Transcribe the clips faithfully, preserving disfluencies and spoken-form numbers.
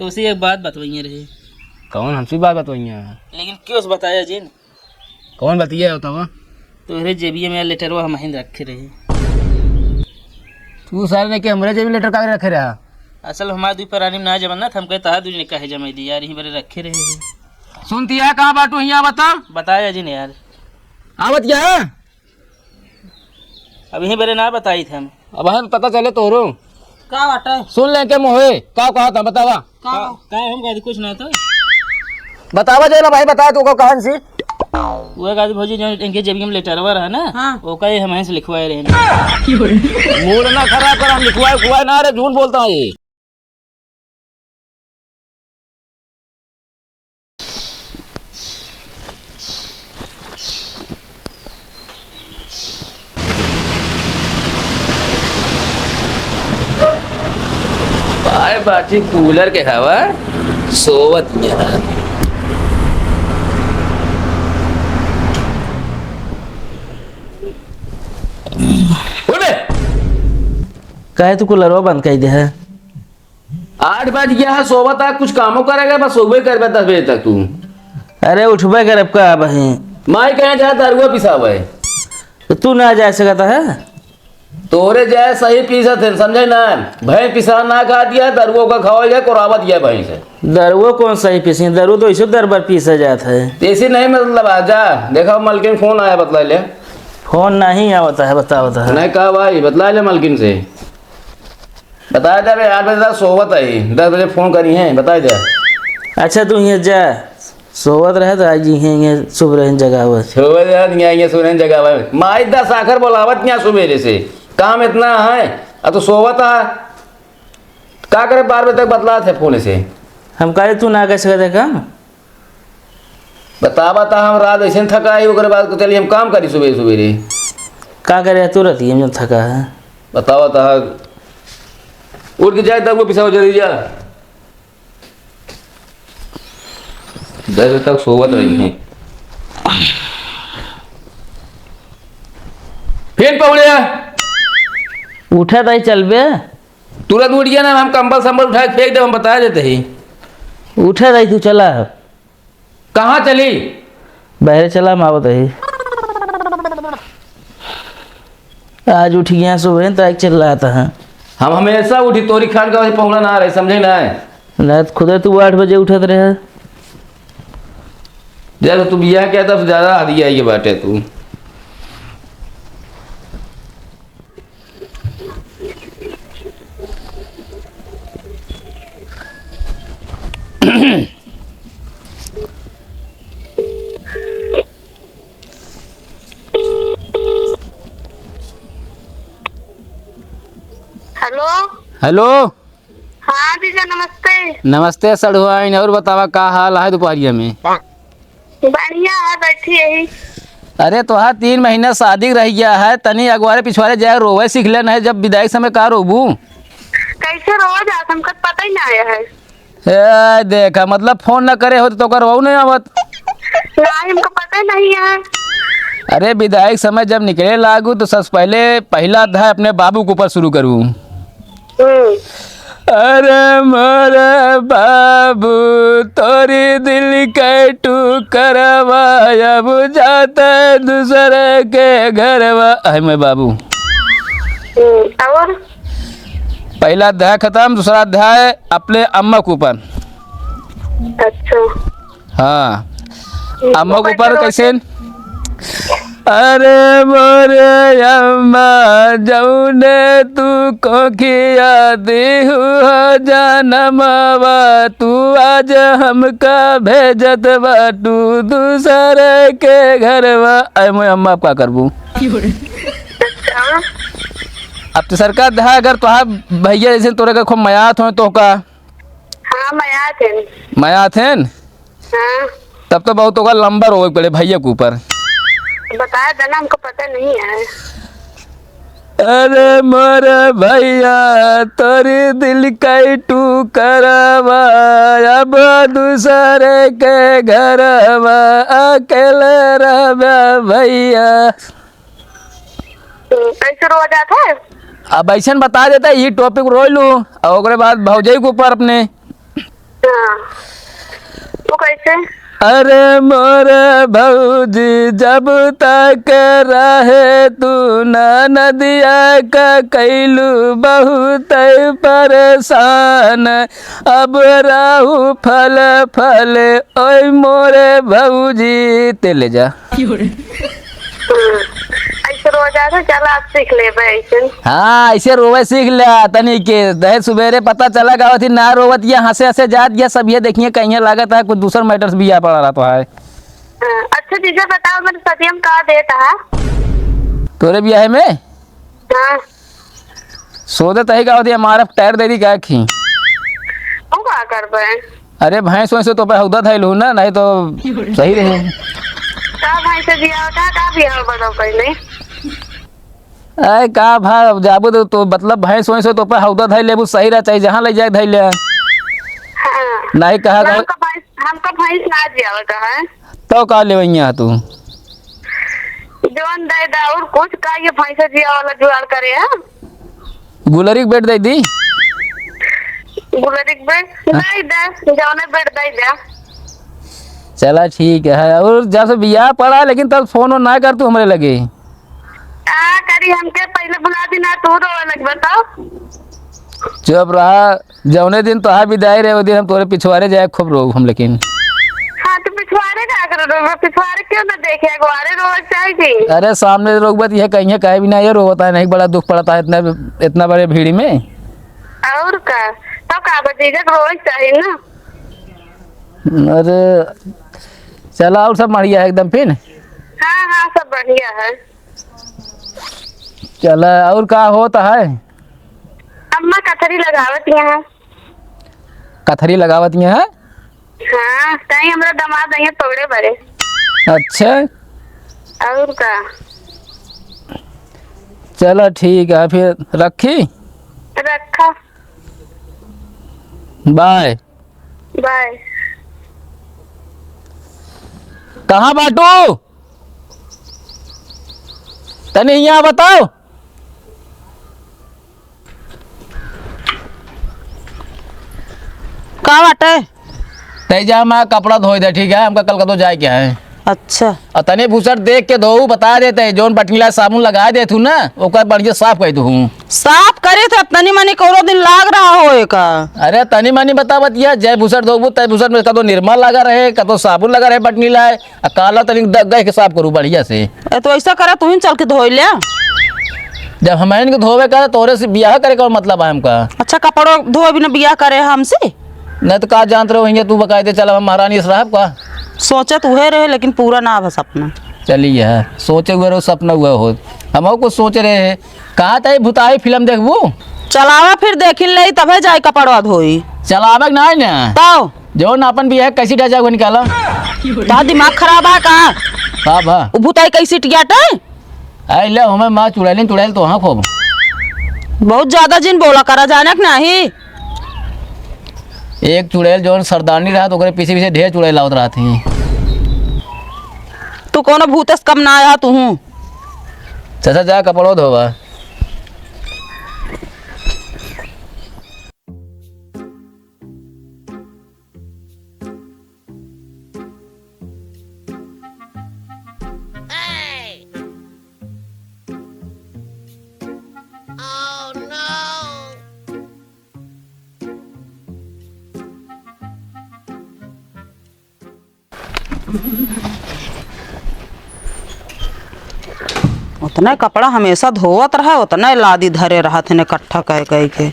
तोसे एक बात बतवइया रहे। कौन हमसे बात बतवइया है? लेकिन क्यों से बताया जिन? कौन बतिया है बतावा? तोहरे जेबिया में लेटरवा हमहिन रखे रहे। तू सारे ने के हमरे जेब में लेटर काहे रखे रहा? असल हमार दुई परानी में ना जमन ना, त हमके तहा दुई ने काहे जमाई दी यार, यहीं बरे रखे रहे। सुनती है, कहाँ बाटू, हियाँ बता। बताया जिन यार। आवत क्या है? अब यहीं बरे ना बताई थे हम। अब हम पता चले तोरो। का बाटे? सुन ले के मोहे, का कहा था बतावा? का? का हम गादी कुछ ना तो। बतावा जे ना भाई, बता तू को कहन सी। वो गादी भौजी जो इनके जेब में लेटरवा रहा ना, हाँ। वो का ये हमहिन से लिखवाए रहे। मूड ना खराब कर, हम लिखवाए खुआए ना रे, झूठ बोलता है ये। पाए बाटी कूलर के हवा सोवत में। उठ बे। काहे तू कूलरवा बंद कर दे है? आठ बज गया है, सोवत है, कुछ कामो करेगा, बस सोबे करबे दस बजे तक तू। अरे उठबे करब का अबहीं? माई कहे जा दरुआ पिसावे। तो तू ना जा सकता है? तोरे जाए सही पीसत है, समझे ना? भैंस पिसा ना खा दिया, दरुआ का खवाई जाए, कोरावत गया भैंस है। दरुआ कौन सही पीसी? दरुआ तो ऐसे दर बार पीसा जात है। ऐसे नहीं मतलब, आ जा, देखा मलकिन फोन आया, बतला ले। फोन नहीं आवता है, बतावता है। नहीं कहा भाई, बतला ले मलकिन से। बता दे बे, आठ बजे तक सोवत है, दस बजे फोन करी हैं, बता दे। अच्छा, तू हियाँ जा, सोवत रहे तो आज हियाँ, हियाँ सुबह रहन जगह हुआ। सोवत रहे तो हियाँ, हियाँ सुबह रहन जगह हुआ। माई दस आखर बोलावत हियाँ सुबेरे से, काम इतना है, अब तो सोवत है। का करे बारह बजे तक बतलात है फोन से? हम कहे तू ना कह सकते काम? बतावा ता हम रात ऐसे थका है, ओकरे बाद को चलिए हम काम करी सुबह सुबेरे। का करे तू रहती है जब थका है? बतावा ता उठ के जाए तब वो पिसाओ जल्दी जा। दस बजे तक सोवत रही है। फिर पहुड़े उठा ताई चलबे। तुरंत उठ गया ना, हम कंबल संबल उठा के फेंक दे, हम बता देते ही। उठा ताई तू चला। कहाँ चली? बहरे चला, हम आवत ही। आज उठ गया सुबह, तो एक चिल्लाता है। हम हमेशा उठी, तोरी खान का वही पहुड़ा ना रहे, समझे ना है? ना, खुदे तू आठ बजे उठत रहे। जब तू बियाह किया, तब से ज्यादा आदि आई बाटे तू। हेलो। हेलो। हाँ जीजा, नमस्ते। नमस्ते सड़ुआइन, और बतावा का हाल है दोपहरिया में? बढ़िया है, बैठी यही। अरे तोहार तीन महीना शादी रह गया है, तनी अगवारे पिछवारे जाए रोवे सीख ले, नहीं जब विदाई के समय का रोबू? कैसे रोवा जात, हमका पता ही ना आया है। ए, देखा, मतलब फोन न करे हो तो तोकर रोऊ नहीं आवत। नहीं, हमको पता ही नहीं है। अरे विदाई के समय जब निकले लागू तो सबसे पहले पहला अध्याय अपने बाबू के ऊपर शुरू करू। हम्म। अरे मोरे बाबू, तोरी दिल के टुकड़वा अब जाते दूसरे के घरवा। आय मैं बाबू। हम्म, और? पहला अध्याय खत्म, दूसरा अध्याय अपने अम्मा के ऊपर। अच्छा। हाँ। हम्म, अम्मा के ऊपर कैसे? अरे मोरे अम्मा, जौने तू कोखिया दिहु हो जनमवा, तू आज हमका भेजत बाटू दूसरे के घरवा। अरे मोरे अम्मा, अब का करबू? अच्छा। अब तो सरकार दहा, अगर तोहार भैया जैसे तोरे के खूब मयात हो तो का? हाँ, मयात है। मयात है? हाँ। तब तो बहुत ओकर लंबर होवे के पड़े भैया के ऊपर। बताया था ना, हमको पता नहीं है। अरे मोरे भैया, तोरी दिल के टुकड़वा, अब दूसरे के घरवा अकेले रहबे भैया। हम्म, कैसे रोवा जात है? अब ऐसन बता देता, ये टॉपिक रोई लूँ, और ओकरे बाद भौजाई के ऊपर अपने। हाँ। वो कैसे? अरे मोरे भौजी, जब तक रहे तू ननदिया का कैलू बहुत परेशान, अब रहू फल फल, ओए मोरे भौजी, ते ले जा। हम्म, ऐसे रोज आ तो चला, आप सीख लेबे ऐसे। हाँ, ऐसे रोवे सीख ले तनी के। दहे सुबेरे पता चला गावत ही ना रोवत, ये हंसे हंसे जात, ये सब ये देखिए कहीं लागत है कुछ दूसर matters भी आ पड़ा रहता है। हाँ, अच्छा जीजा बताओ, मेरे सतियम का देता है? तोरे बियाह में? हाँ। सोदे तही का होती है, मारब टायर दे दी का खी। तू का करबे? अरे भैंस वैंस तो पे हौदा धैल हो ना, नहीं तो सही रहे। का भैंस दिया होता, का बियाह बताओ पहले? अरे का भा, अब जाबू तो, तो मतलब भैंस वैंस तो पे हौदा धैल लेबू, सही रह, चाहे जहाँ ले जाए धैल ले। हाँ। नहीं कहा तो था। हमका भैंस, हमका भैंस ना दिया होता है। तो का लेवइया तू? जौन दे दा और कुछ का, ये भैंसा जिया वाला जुगाड़ करे है। गुलरी के बेड दे दी। गुलरी के बेड दे दे, जौने बेड दे दे। चला ठीक है, और जब से बियाह पड़ा, लेकिन तब फोन वोन ना कर तू हमरे लगे। का करी, हमके पहले बुला दी ना, तू रोवे लगबे तो। चुप रहा। जौने दिन तोहार विदाई रहे, वो दिन हम तोरे पिछवारे जाए खूब रोब हम, लेकिन। हाँ, तो पिछवारे का कर रोबे? पिछवारे क्यों ना देखे, अगवारे रोवे चाहे जी। अरे, सामने रोबत यह कहीं है, कहे भी ना, ये रोवता है, नहीं, बड़ा दुख पड़ता है इतना, इतना बड़े भीड़ में। और का, तो का भतीजा के रोवे चाहे ना। अरे, चला, और सब बढ़िया है एकदम फिर? हाँ, हाँ, सब बढ़िया है। चला, और का होता है? अम्मा कथरी लगावत यहाँ। कथरी लगावत यहाँ? हाँ, ताई हमरा दामाद आइए पौड़े बरे। अच्छा। और का? चला ठीक है, फिर रखी? रखा। बाय। बाय। कहाँ बाटू? तनी यहाँ बताओ। का बाटे? तै जा, मैं कपड़ा धोए दे, ठीक है? हमका कल कतो जाए के है। अच्छा। और तनी भूसट देख के धोऊ, बता देते, जौन बटनीला साबुन लगा देथू ना, ओकर बढ़िया साफ कर दूँ। साफ करे तो तनी मनी कौनो दिन लाग रहा होए का? अरे तनी मनी बतावत या, जय भूसट धोबू, तय भूसट में कतो निरमा लगा रहे, कतो साबुन लगा रहे बटनीला है, आ काला तनी द-, गह के साफ करू बढ़िया से। ए, तो ऐसा करा, तू ही चल के धोई ले। जब हम इनके धोवे का, तोरे से बियाह करे का मतलब है हमका? अच्छा, कपड़ो धोए बिना बियाह करे हमसे? नहीं तो का जानत रहो, हियाँ तू बकायदे चला, हम महारानी से रहब का? सोचत उहे रहे, लेकिन पूरा ना भा सपना। चलिए, सोचे हुए रहो, सपना हुआ हो। हम कुछ सोचे रहे हैं, कहा था ये भुताई फिल्म देखबू? चलावा फिर देखिन ले, तबे जाए कपड़वा धोई। चलावे के ना है ना। तो? जौन आपन बियाह कैसी डा जाओ निकाला। का दिमाग खराब है का? का बा? उ भुताई कैसी टियाटे? आई ले, हमें माँ चुड़ैलिन, चुड़ैल तो हाँ खूब। बहुत ज्यादा जिन बोला करा, जाने के नाही। एक चुड़ैल जौन सरदारनी रहा, तो ओकरे पीछे पीछे ढेर चुड़ैल आवत रहत ही। तू कोनो भूत से कम ना आया तू हूँ। चाचा जा कपड़ो धोवा। उतने कपड़ा हमेशा धोवत रहे, उतने लादी धरे रहत हन इकट्ठा कह कह के।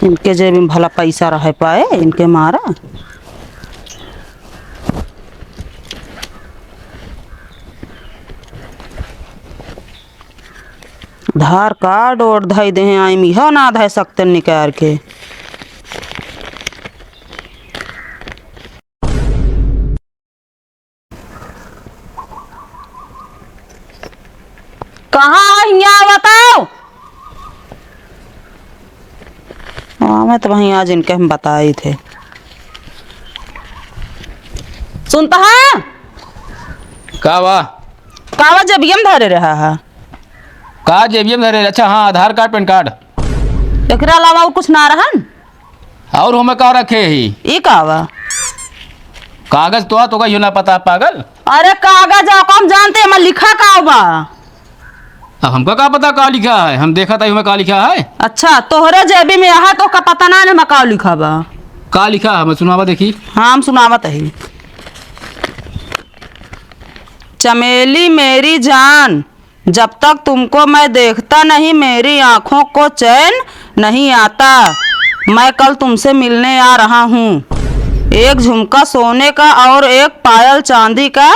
इनके जेब में भला पैसा रहे पाए, इनके मारा। आधार कार्ड और धई दे हैं, आइम इहो ना धई सकते निकाल के। कहाँ है हियाँ बताओ? हाँ, मैं तो वहीं आज इनके हम बताई थे। सुनता है? का बा? कावा जेबिया में धरे रहा है? का जेबिया में धरे? अच्छा, हाँ, आधार कार्ड, पैन कार्ड। एकरा अलावा और कुछ ना रहन? और हमें का रखे ही? ई कावा? कागज तो, तो का यो ना पता, पागल। अरे कागज आओ, हम जानते हैं, मैं लिखा का बा? अब हमका का पता का लिखा है, हम देखा था हमें का लिखा है। अच्छा, तोहरे जेबी में है, तो का पता ना है हमें का लिखा बा। का लिखा है, हमें सुनावा देखी। हाँ, हम सुनावत ही। चमेली मेरी जान, जब तक तुमको मैं देखता नहीं, मेरी आँखों को चैन नहीं आता। मैं कल तुमसे मिलने आ रहा हूँ। एक झुमका सोने का और एक पायल चांदी का,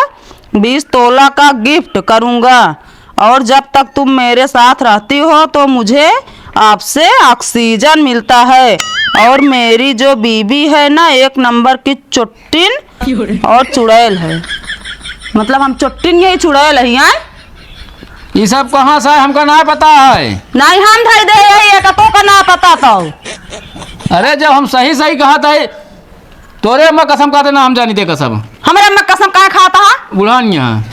बीस तोला का गिफ्ट करूँगा। और जब तक तुम मेरे साथ रहती हो तो मुझे आपसे ऑक्सीजन मिलता है। और मेरी जो बीबी है ना, एक नंबर की चुट्टिन और चुड़ैल है। मतलब हम चुट्टिन यही चुड़ैल है, आय? ये सब कहाँ से है, हमका ना पता है। नहीं हम धई दे यही है, तो का ना पता तो। अरे जब हम सही सही कहा था, तोरे अम्मा कसम खाते ना हम जानी दे कसम। हमरे अम्मा कसम काहे खाता है? बुढ़ानिया।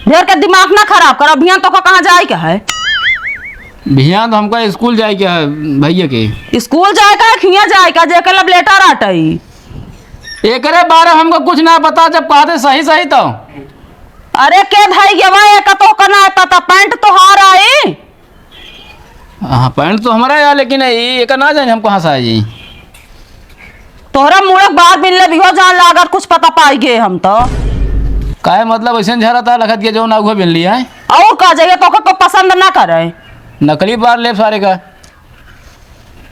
ढेर के दिमाग ना खराब कर, अभियान तो का कहाँ जाए के है? भियान तो हमका स्कूल जाए के है भैया के। स्कूल जाए का है, खिया जाए का, जेके love letter आटई। एकरे बारे में हमको कुछ ना पता, जब कहते सही सही तो। अरे के धई गवा, एक तो का ना पता, पैंट तोहार आई। हाँ, पैंट तो हमारा है, लेकिन ये, ये का ना जाने हम कहाँ से आ जाई। तोहरा मुड़क बार बिन ले बिहो जान लागत, कुछ पता पाई गए हम तो। काहे मतलब ऐसे झरा था लखत के जो ना उहे बिन लिया है? और का जाइए, तो को पसंद ना करे। नकली बार ले सारे का।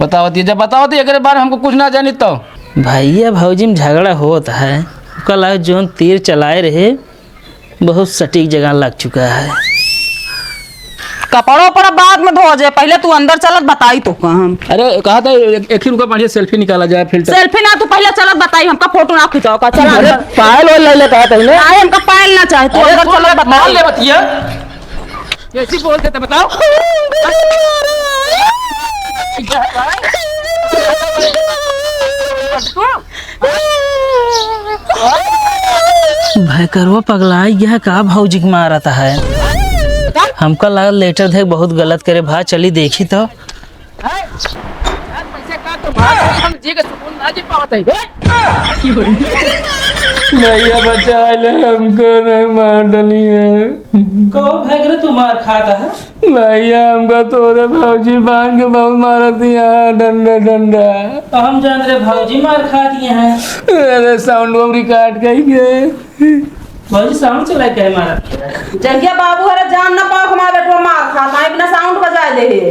बतावत ये, जब बतावत ये, एकरे बारे में हमको कुछ ना जानी तो। भैया भौजी में झगड़ा होत है, ओकर लगे जौन तीर चलाए रहे, बहुत सटीक जगह लग चुका है। कपड़ों पर बाद में धो जे, पहले तू अंदर चलत बताई तो का हम। अरे, कहा था एक, एक ही रुका, बढ़िया सेल्फी निकाला जाए, फिल्टर। सेल्फी ना, तू पहले चलत बताई, हमका फोटो ना खिंचाओ का, चला अरे, अंदर। पायल वायल ले ले कहा था इन्हें। आए, हमका पायल ना चाहे, तू अरे, अंदर कौन चलत है? बताई। पायल ले बतिया। कैसी बोल देते बताओ? भयकरवा पगलाई गया का भौजी के मारत है। हमका लागल लेटर देख बहुत गलत करे भा, चली देखी तो। हैं? यार, पैसे का तो मार, हम जी के सुकून ना जी पावत है। भैया बचा ले, हमको नहीं मार डली है। कहो भैगरे तू मार खाता है? भैया हमका तोरे भौजी बांध के बहुत मारत यहाँ डंडा डंडा। तो हम जान रहे भौजी मार खाती हैं। अरे साउंड वो रिकॉर्ड कहीं गए। भौजी साउंड चला के मारत है। जंगिया बाबू हरे जान ना पाओ हमारा बेटवा मार खाता है, बिना साउंड बजाए दे है।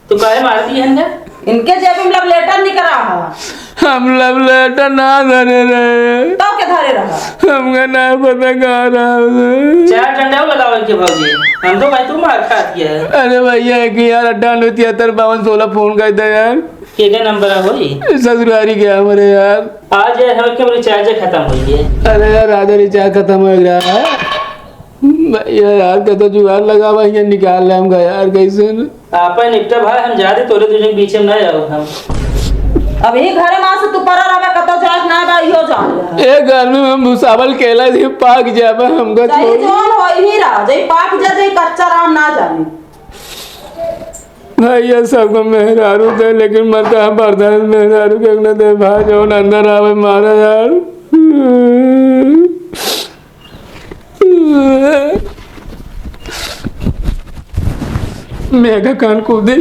तू काहे मारती है इनका? इनके जेब में love letter निकला है। हम love letter ना धरे रहे। तो के धरे रहा? हमका ना पता कहाँ रहा उसे। चार डंडा लगाओ इनके भौजी। हम तो भाई तू मार खाती है। अरे भैया, एक यार अट्ठानवे तिहत्तर बावन सोलह फोन कर दे यार। के का नंबर है होई? ससुरारी के हमारे यार। आज यार हम के recharge खत्म हो गया। अरे यार, आधा recharge खत्म हो गया है। भैया यार, कतो जुगाड़ लगावा, ये निकाल ले हमका यार, कैसे न? आपन निपटा भाई, हम जाते तोरे तुझे बीच में ना आओ हम। अभी घरे में से तू परा रहबे, कतो जात ना बा, इहो जान ले। ए गर्मी में भुसावल केला जी पाक जाबे, हमका सही छोड़। जौन हो ही रहा, जई पाक जा, जई कच्चा राम ना जानी। भैया सबको मेहरारू दे, लेकिन मरता है बर्दाश्त मेहरारू के न दे। भाई जौन अंदर आवे मारा यार। मेघा कान कूदी।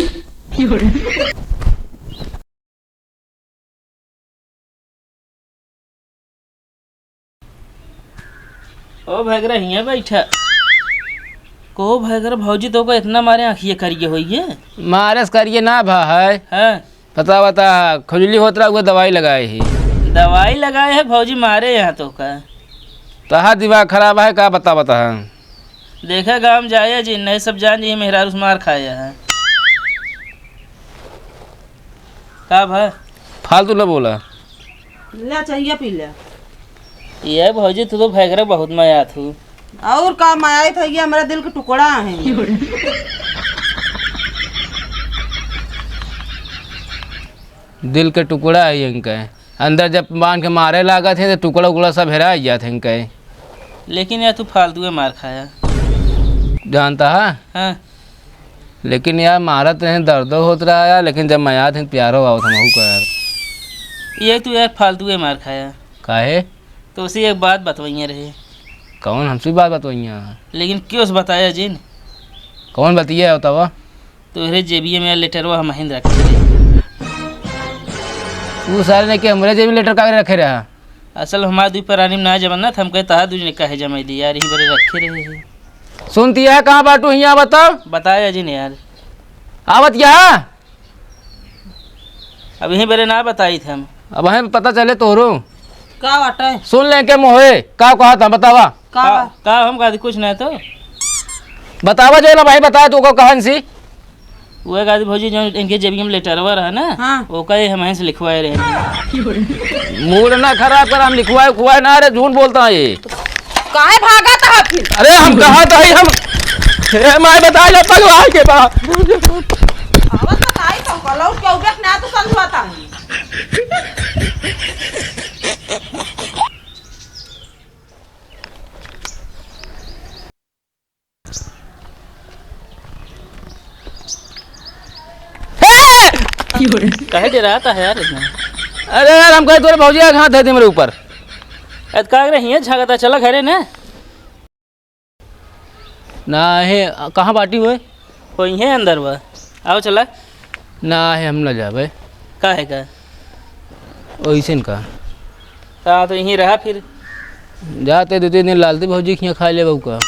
ओ भैगरा हियाँ बैठा। को भैगरा भौजी तो को इतना मारे आँखिए करिए होइए? मारे से करिए ना भा है। हाँ। पता बता, खुजली होत रहा, वो दवाई लगाए ही। दवाई लगाए है भौजी मारे यहाँ तो का? तहा दिमाग खराब है का? बता, बता। देखा गाँव जाए जी, नहीं सब जान जी मेहरारू से मार खाए है। का भा? फालतू न बोला। ले चाहिए पी ले। ये भौजी तू तो भैगरा बहुत मया थू। और का मया था, ये हमारा दिल के टुकड़ा है। दिल के टुकड़ा है इनके। अंदर जब बांध के मारे लागत है तो टुकड़ा उकड़ा सब हेरा जात है इनके। लेकिन यार, तू फालतू के मार खाया। जानता है? हाँ। लेकिन यार, मारत रहे, दर्दो होत रहा यार, लेकिन जब मैं याद है, प्यारो आवत हमहू का यार। ये तू यार फालतू के मार खाया। काहे? तो उसी एक बात बतवइया रहे। कौन हमसे बात बतवइया? लेकिन क्यों से बताया जिन? कौन बतिया है बतावा? तोहरे जेबिया में लेटरवा हम हिंद रखे रहे। तू सारे ने के हमरे जेब में लेटर काहे रखे रहा? असल हमार दुई परानी में ना जमन ना, त हम कहे तहार दुई ने काहे जमाई दी यार, यहीं बरे रखे रहे हैं। सुनती है, कहाँ बाटू हियाँ बताओ? बताया जिन यार। आवत यहाँ? अब यहीं बरे ना बताई थे हम। अब हमें पता चले तोहरो। का बाटे? सुन ले के मोहे, का कहा था बतावा? का का, बा? का हम कहा थी, कुछ नहीं तो। बतावा जो ना भाई, बताया तू को कहन सी। वो एक आदमी भौजी जो इनके जेबी में लेटरवा रहा ना, हाँ। वो कहे हम से लिखवाए रहे। मूड ना खराब कर, हम लिखवाए उखवाए ना रे, झूठ बोलता है ये। काहे भागत है फिर? अरे हम कहा था ही हम, हे माय बताया जा पगला के बा। आवत बताई तो कलौ के उबेक ना तो समझवाता है। काहे डराता है यार इतना? अरे यार, हम कहे तोरे भौजी का हाथ है दे मेरे ऊपर। अरे का करे हियाँ झागता, चला घरे ना। ना है, कहाँ बाटी हुए? हो इहे अंदर बा, आओ चला। ना है, हम ना जाबे। का है का? ओइसन का। हाँ, तो यहीं रहा फिर। जाते दो तीन दिन लालती भौजी खिया खा ले बहू का।